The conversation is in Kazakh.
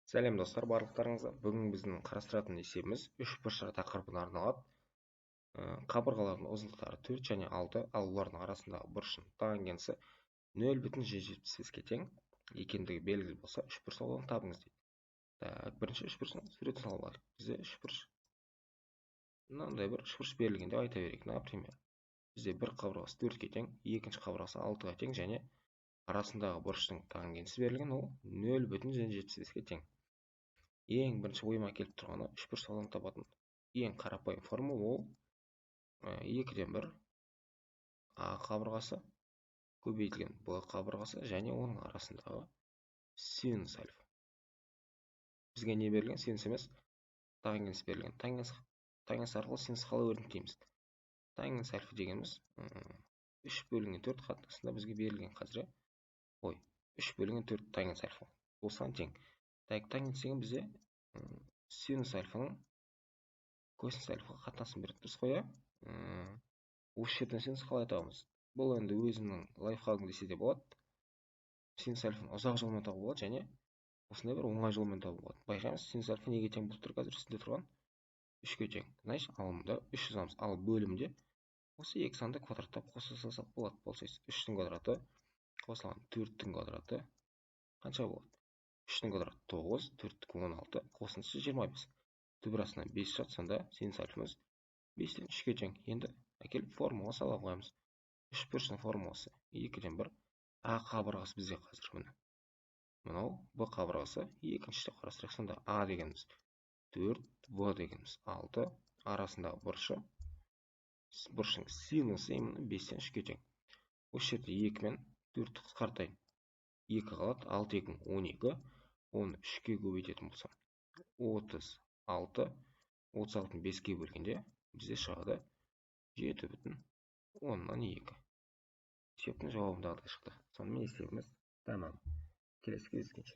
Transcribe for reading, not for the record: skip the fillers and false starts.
Сәлем, достар, барлықтарыңызға! Бүгін біздің қарастыратын есебіміз үшбұрыштар тақырыбына арналады. Қабырғалардың ұзындықтары 4 және 6, ал олардың арасындағы бұрыштың тангенсі 0,175-ке тең екендігі белгілі болса, үшбұрыш ауданын табыңыз дейді. Так, бірінші үшбұрыштың суретін салып алайық. Бізде үшбұрыш, мынандай бір үшбұрыш берілген деп айта берейік. Например, бізде бір қабырғасы 4-ке тең, екінші қабырғасы 6-ға тең және арасындағы бұрыштың тангенсі берілген, ол 0,75-ке тең. Ең бірінші ойыма келіп тұрғаны, үшбұрыш ауданын табатын ең қарапайым формула ол 2-ден 1 а қабырғасы көбейтілген б қабырғасы және оның арасындағы синус альфа. Бізге не берілген? Синус емес, тангенс берілген. Тангенс арқылы синус қалай өрнектейміз? Тангенс альфа дегеніміз 3 бөлінген 4 қатынасында бізге берілген қазір, иә. Ой, 3 бөлінген 4 тангенс альфа осыған тең. Так, тангенс деген бізде синус альфаның косинус альфаға қатынасын береді, дұрыс қой, иә? Осы жерден синус қалай табамыз? Бұл енді өзімнің лайфхагым десе де болады. Синус альфаны ұзақ жолмен табуға болады және осындай бір оңай жолмен табуға болады. Байқаймыз, синус альфа неге тең болып тұр қазір? Үстінде тұрған 3-ке тең. Значит, алымда 3 жазамыз, ал бөлімде осы екі санды квадраттап қоса салсақ болады. Получается, 3-тің квадраты қосылған 4-тің квадраты қанша болады? 3-тің квадраты 9, 4-тікі 16, қосындысы 25. Түбір астынан 5 шығады, сонда синус альфамыз 5-тен 3-ке тең. Енді әкеліп формула сала қоямыз. Үшбұрыштың формуласы 2-ден 1 а қабырғасы бізде қазір міне мынау, б қабырғасы екінші деп қарастырайық. Сонда а дегеніміз 4, б дегеніміз 6, арасындағы бұрышы, бұрыштың синусы именно 5-тен 3-ке тең. Осы жерде 2 мен 4-ті қысқартайын, 2 қалады. 6 2 12, оны 3-ке көбейтетін болсам, 36. 36-ны 5-ке бөлгенде бізде шығады 7,2. Есептің жауабы мынандай шықты. Сонымен, есебіміз тәмам. Келесі кездескенше!